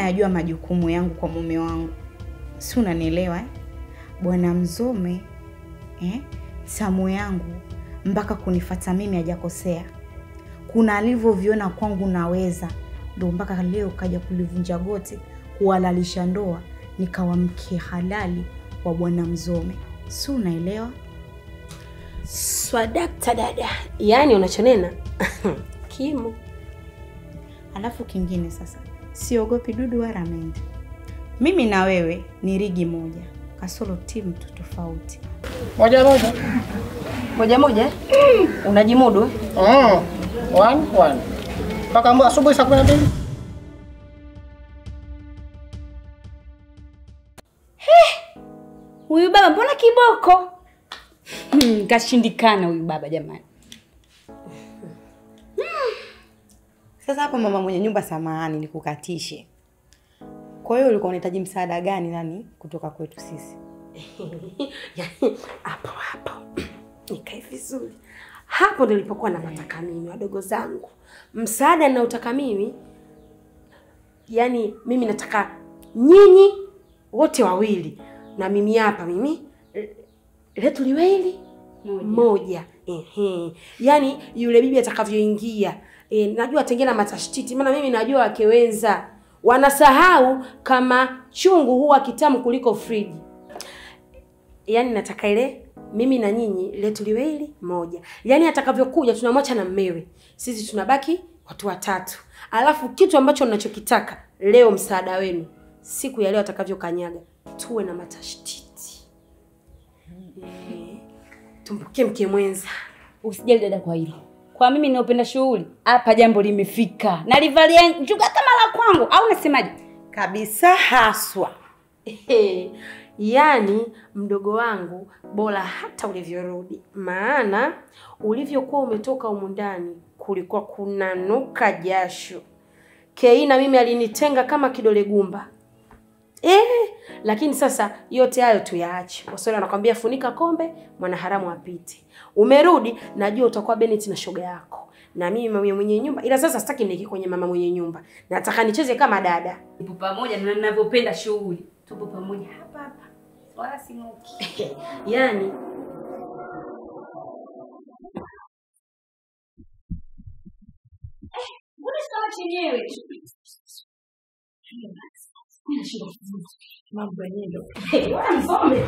nayajua majukumu yangu kwa mume wangu. Si unanielewa eh? Bwana Mzome tamu yangu mpaka kunifuata mimi hajakosea. Kuna alivyoviona kwangu naweza, ndio mpaka leo kaja kulivunja goti, kuhalalisha ndoa, nikawa mke halali wa Bwana Mzome. Si unaelewa? Swadakta dada. Yaani unachonena kimo. Alafu kingine sasa, siogopi dudu wala mende. Mimi na wewe ni rigi moja, kasoro timu tu tofauti. Moja moja. Moja moja? Unajimudu? 1-1. Mpaka asubuhi saa 12. Huyu baba mbona kiboko? Kashindikana huyu baba jamani. Sasa hapo mama mwenye nyumba, samahani nikukatishe. Kwa hiyo ulikuwa unahitaji msaada gani nani kutoka kwetu sisi? Yaani hapo hapo nikae vizuri. Hapo nilipokuwa napataka mimi wadogo zangu. Msaada ninaotaka mimi, yani mimi nataka nyinyi wote wawili na mimi hapa mimi letu liwe moja. Ehe. Yaani yule bibi atakavyoingia, najua atengena matashtiti, maana mimi najua wake wenza wanasahau kama chungu huwa kitamu kuliko friji. Yaani nataka ile mimi na nyinyi letu liwe moja. Yaani atakavyokuja tunamwacha na mmewe. Sisi tunabaki watu watatu. Alafu kitu ambacho ninachokitaka leo, msaada wenu siku ya leo atakavyokanyaga, tuwe na matashtiti. Tumbukie mke mwenza. Usijali dada kwa hilo. Kwa mimi ninapenda shughuli, hapa jambo limefika. Nalivalia njuga kama la kwangu, au unasemaje? Kabisa haswa. Yaani mdogo wangu bora hata ulivyorudi. Maana ulivyokuwa umetoka humu ndani kulikuwa kunanuka jasho. Kei na mimi alinitenga kama kidole gumba. Lakini sasa yote hayo tuyaache. Waswahili wanakuambia funika kombe, mwanaharamu apite. Umerudi, najua utakuwa Bennett na shoga yako. Na mimi mama mwenye nyumba, ila sasa sitaki niki kwenye mama mwenye nyumba. Nataka nicheze kama dada. Tupo pamoja na ninavyopenda shughuli. Tupo pamoja hapa hapa. Wala simuki. Yaani mbona sawa chenyewe? Mambo yenyewe. Wewe msome.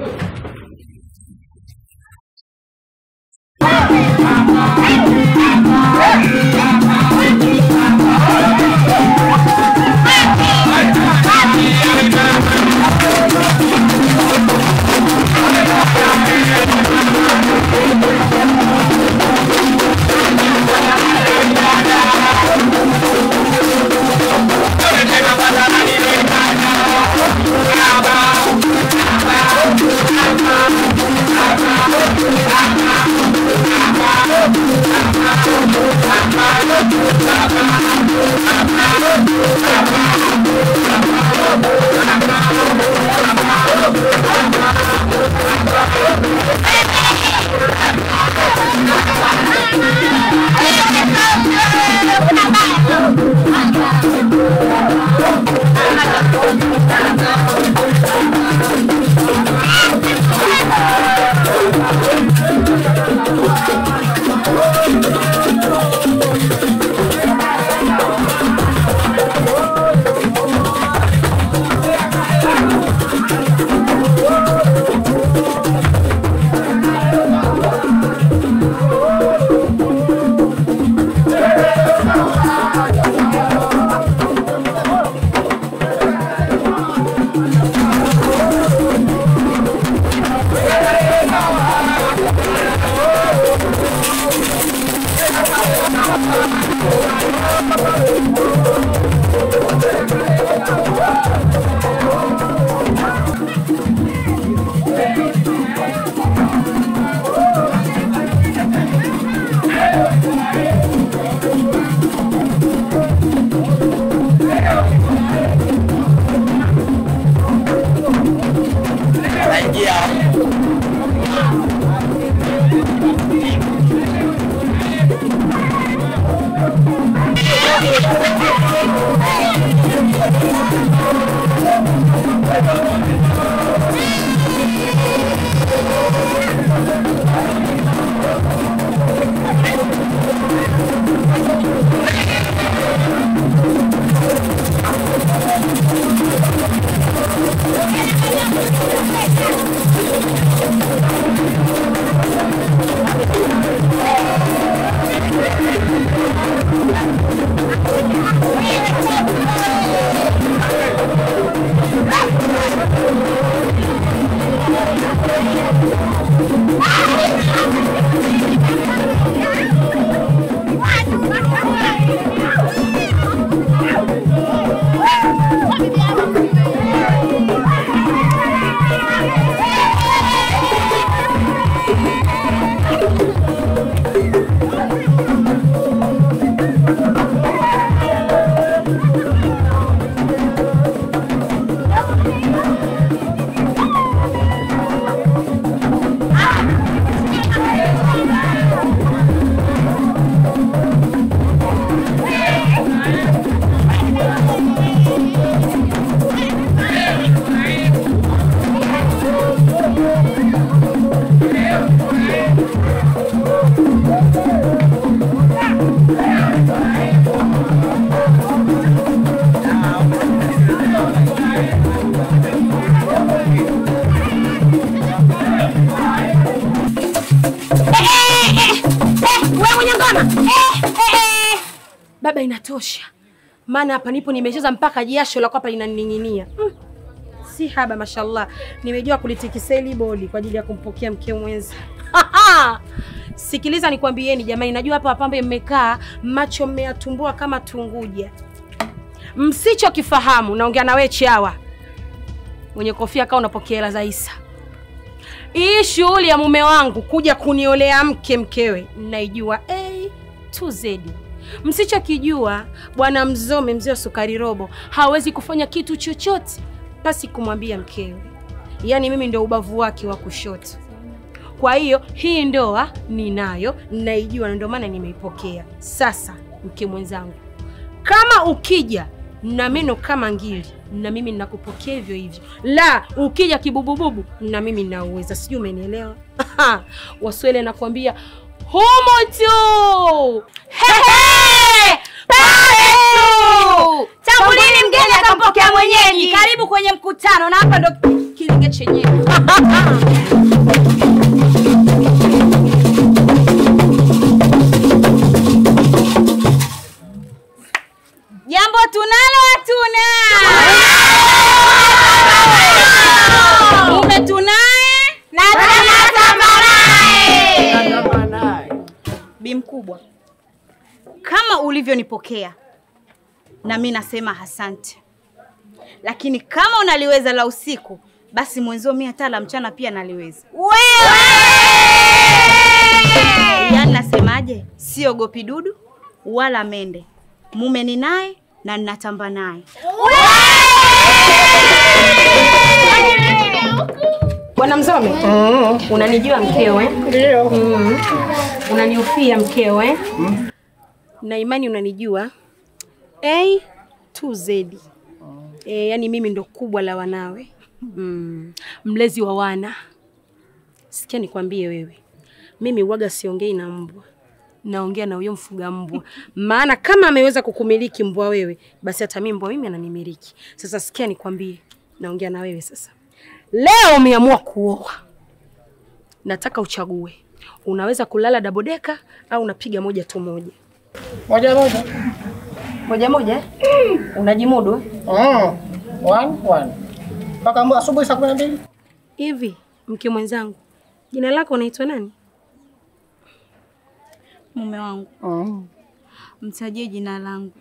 Baba, inatosha. Maana hapa nipo nimecheza mpaka jasho la kwapa linaninginia. Si haba, mashallah. Nimejua kulitikiseli boli kwa ajili ya kumpokea mke mwenza. Sikiliza nikwambieni jamani, najua hapa wapambe mmekaa macho mmeyatumbua kama tunguja. Msichokifahamu, naongea na wewe chawa mwenye kofia kama unapokea hela za Isa. Hii shughuli ya mume wangu kuja kuniolea mke mkewe naijua A to Z. Msichokijua, bwana Mzome, mzee wa sukari robo, hawezi kufanya kitu chochote pasi kumwambia mkewe. Yaani mimi ndio ubavu wake wa kushoto. Kwa hiyo hii ndoa ninayo, naijua na ndio maana nimeipokea. Sasa mke mwenzangu, kama ukija na meno kama ngili, na mimi ninakupokea hivyo hivyo. La, ukija kibubububu, na mimi ninauweza. Sijui umenielewa? Waswahili nakwambia humo tu. Hehe! Pale tu. Tangulini mgeni akampokea mwenyeji. Karibu kwenye mkutano na hapa ndo kilinge chenyewe. Jambo tunalo hatuna. Mume tunaye na tunatambarae. Bi mkubwa, kama ulivyonipokea na mimi nasema asante. Lakini kama unaliweza la usiku, basi mwenzio mimi hata la mchana pia naliweza. Wewe! Yaani nasemaje? Siogopi dudu wala mende. Mume ni naye na ninatamba naye. Bwana Mzome, unanijua mkeo eh? Ndio. Unanihofia mkeo eh? Na imani unanijua A to Z. Yani mimi ndo kubwa la wanawe. Mlezi wa wana. Sikia nikwambie wewe. Mimi huaga siongei na mbwa. Naongea na huyo mfuga mbwa. Maana kama ameweza kukumiliki mbwa wewe, basi hata mimi mbwa mimi ananimiliki. Sasa sikia nikwambie, naongea na wewe sasa. Leo umeamua kuoa. Nataka uchague. Unaweza kulala dabodeka au unapiga moja tu moja. Moja moja. Moja moja? Unajimudu? 1-1. Mpaka asubuhi saa 12. Hivi mke mwenzangu, jina lako unaitwa nani? Mume wangu. Mtajie jina langu.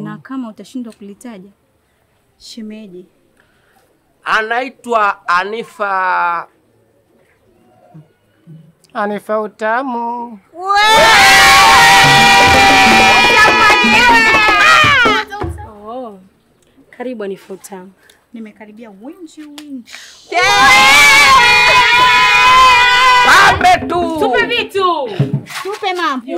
Na kama utashindwa kulitaja, shemeji anaitwa Anifa. Anifa utamu. Oh. Karibu Anifa utamu. Nimekaribia winji winji. Pambe tu. Tupe vitu. Tupe mambo.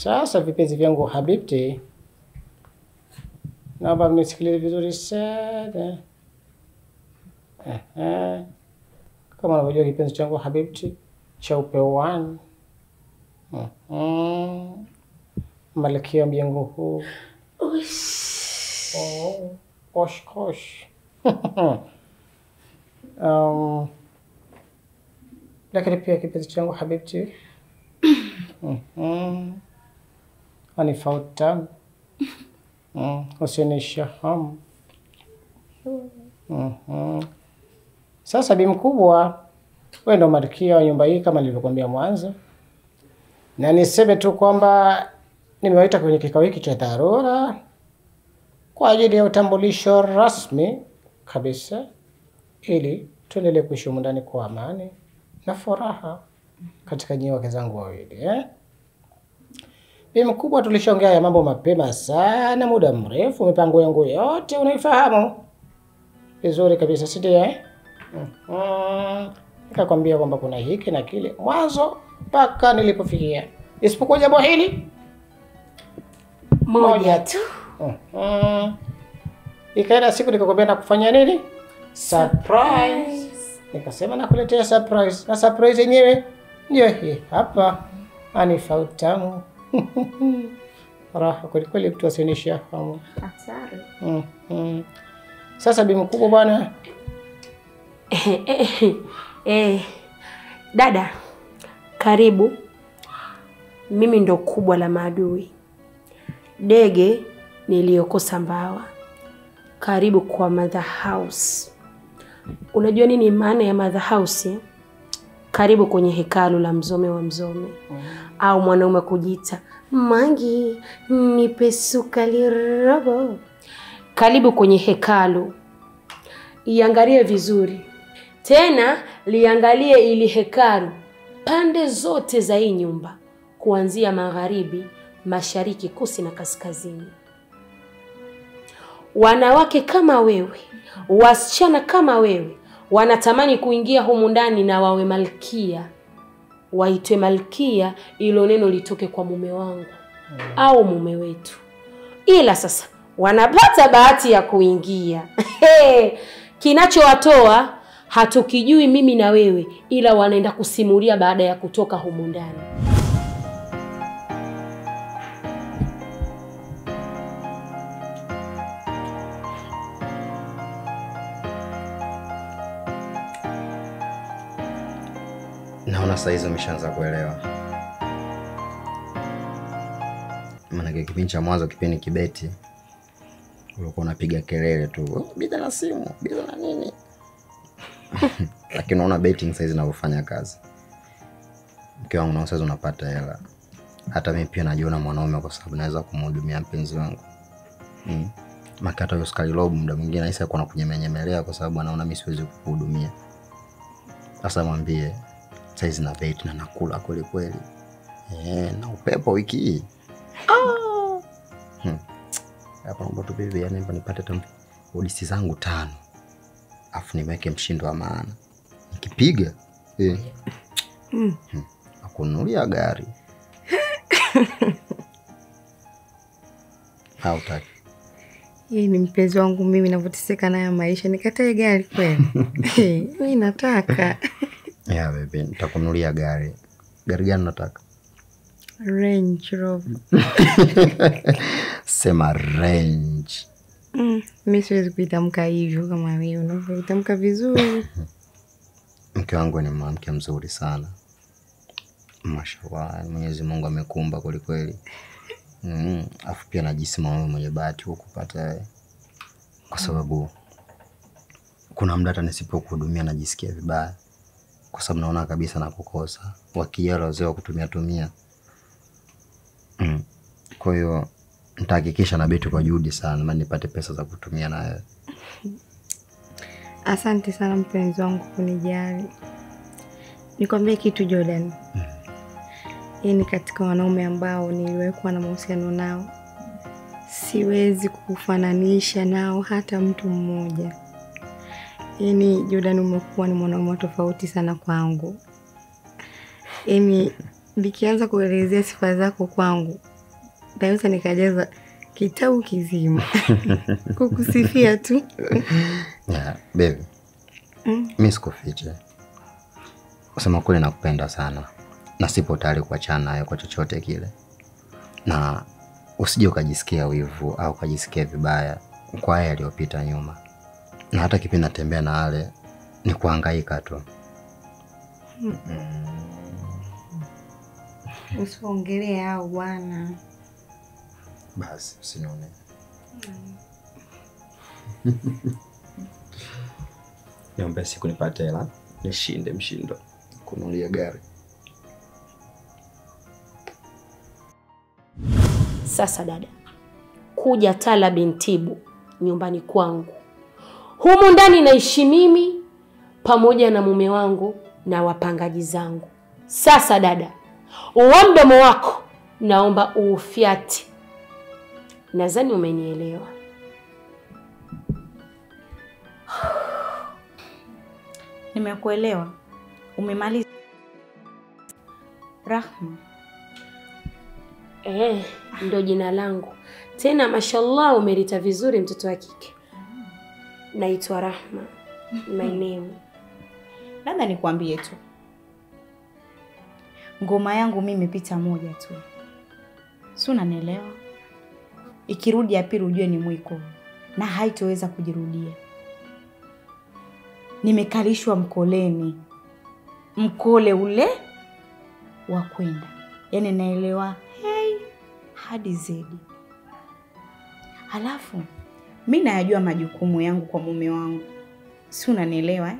Sasa vipenzi vyangu habibti, naomba mnisikilize vizuri sana. Kama unavyojua kipenzi changu habibti cheupe one. Malkia mjengo huu. Oh, kosh kosh. Lakini pia kipenzi changu habibti anifauta usinisha hamu. Sasa bi mkubwa, wewe ndo malkia wa nyumba hii kama nilivyokuambia mwanzo. Na niseme tu kwamba nimewaita kwenye kikao hiki cha dharura kwa ajili ya utambulisho rasmi kabisa, ili tuendelee kuishi humu ndani kwa amani na furaha katika nyinyi wake zangu wawili, eh? Bi mkubwa, tulishaongea ya mambo mapema sana, muda mrefu, mipango yangu yote unaifahamu vizuri kabisa, si ndio, eh? Nikakwambia kwamba kuna hiki na kile mwanzo mpaka nilipofikia, isipokuwa jambo hili moja tu. Ikaenda siku nikakwambia nakufanya nini? Surprise. Nikasema nakuletea surprise, na surprise yenyewe ndio hii hapa. Anifa utamu. Raha kweli kweli, mtu asinisha hamu. Asante. Sasa bi mkubwa bwana. Dada, karibu. Mimi ndo kubwa la maadui, dege niliyokosa mbawa. Karibu kwa Mother House. Unajua nini maana ya Mother House? Karibu kwenye hekalu la Mzome wa Mzome. Au mwanaume kujiita mangi nipe sukari robo. Karibu kwenye hekalu. Iangalie vizuri. Tena liangalie ili hekalu pande zote za hii nyumba, kuanzia magharibi, mashariki, kusini na kaskazini. Wanawake kama wewe, wasichana kama wewe, wanatamani kuingia humu ndani na wawe malkia. Waitwe malkia, ilo neno litoke kwa mume wangu au mume wetu. Ila sasa wanapata bahati ya kuingia. Kinachowatoa hatukijui mimi na wewe, ila wanaenda kusimulia baada ya kutoka humu ndani. Naona saizi umeshaanza kuelewa. Maana kipindi cha mwanzo, kipindi kibeti, ulikuwa unapiga kelele tu, bila na simu, bila na nini. Lakini unaona betting saizi inavyofanya kazi. Mke wangu, naona saizi unapata hela. Hata mimi pia najiona mwanaume kwa sababu naweza kumhudumia mpenzi wangu. Maana hata huyo sukari robo muda mwingine anahisi alikuwa anakunyemelea kwa sababu anaona mimi siwezi kukuhudumia. Sasa mwambie saizi na bet na nakula kweli kweli. Na upepo wiki hii. Hapa naomba tu bibi, yani nipate tambi odisi zangu 5. Afu niweke mshindo wa maana. Nikipiga Akununulia gari. Hautaki. Yeye ni mpenzi wangu mimi, ninavyoteseka naye maisha, nikatae gari kweli? Mimi nataka. Yeah baby, nitakununulia gari. Gari gani unataka? Range Rover. Sema Range. Mimi siwezi kuitamka hivyo kama wewe unavyoitamka vizuri. Mke wangu ni mwanamke mzuri sana. Mashallah, Mwenyezi Mungu amekumba kweli kweli. Afu pia najisi mwanaume mwenye bahati kupata wewe. Kwa sababu kuna muda hata nisipokuhudumia najisikia vibaya. Kwa sababu naona kabisa nakukosa. Wakija wazee wa kutumia tumia. Kwa hiyo nitahakikisha na beti kwa juhudi sana maana nipate pesa za kutumia na wewe. Asante sana mpenzi wangu kunijali. Nikwambie kitu Jordan. Yeye ni katika wanaume ambao niliwekwa na mahusiano nao. Siwezi kukufananisha nao hata mtu mmoja. Yaani Jordan umekuwa ni mwanaume tofauti sana kwangu. Yaani nikianza kuelezea sifa zako kwangu Naweza nikajaza kitabu kizima kukusifia tu. Yeah, baby. Mimi sikufiche. Kusema kweli nakupenda sana. Na sipo tayari kuachana nayo kwa chochote kile. Na usije ukajisikia wivu au ukajisikia vibaya kwa haya yaliyopita nyuma. Na hata kipindi natembea na wale ni kuhangaika tu. Usiongelee hao bwana. Basi usinione. Niombe siku nipate hela, nishinde mshindo, kununulia gari. Sasa dada, kuja Tala Bintibu nyumbani kwangu. Humu ndani naishi mimi pamoja na mume wangu na wapangaji zangu. Sasa dada, uo mdomo wako naomba uufyate. Nadhani umenielewa. Nimekuelewa. Umemaliza. Rahma. Ndo jina langu. Tena mashallah umerita vizuri mtoto wa kike. Naitwa Rahma. My name. Labda nikwambie tu. Ngoma yangu mimi pita moja tu. Si unanielewa? Ikirudi ya pili ujue ni mwiko na haitoweza kujirudia. Nimekalishwa mkoleni. Mkole ule wa kwenda. Yaani naelewa hey hadi zedi. Halafu mimi nayajua majukumu yangu kwa mume wangu. Si unanielewa eh?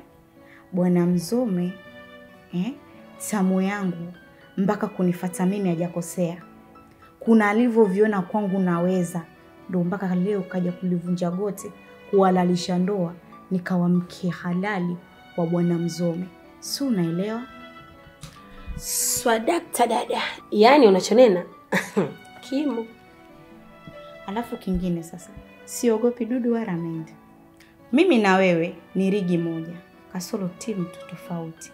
Bwana Mzome tamu yangu mpaka kunifuata mimi hajakosea. Kuna alivyoviona kwangu naweza, ndio mpaka leo kaja kulivunja goti, kuhalalisha ndoa, nikawa mke halali wa Bwana Mzome. Si unaelewa? Swadakta dada. Yaani unachonena kimo. Alafu kingine sasa, siogopi dudu wala mende. Mimi na wewe ni rigi moja, kasoro timu tu tofauti.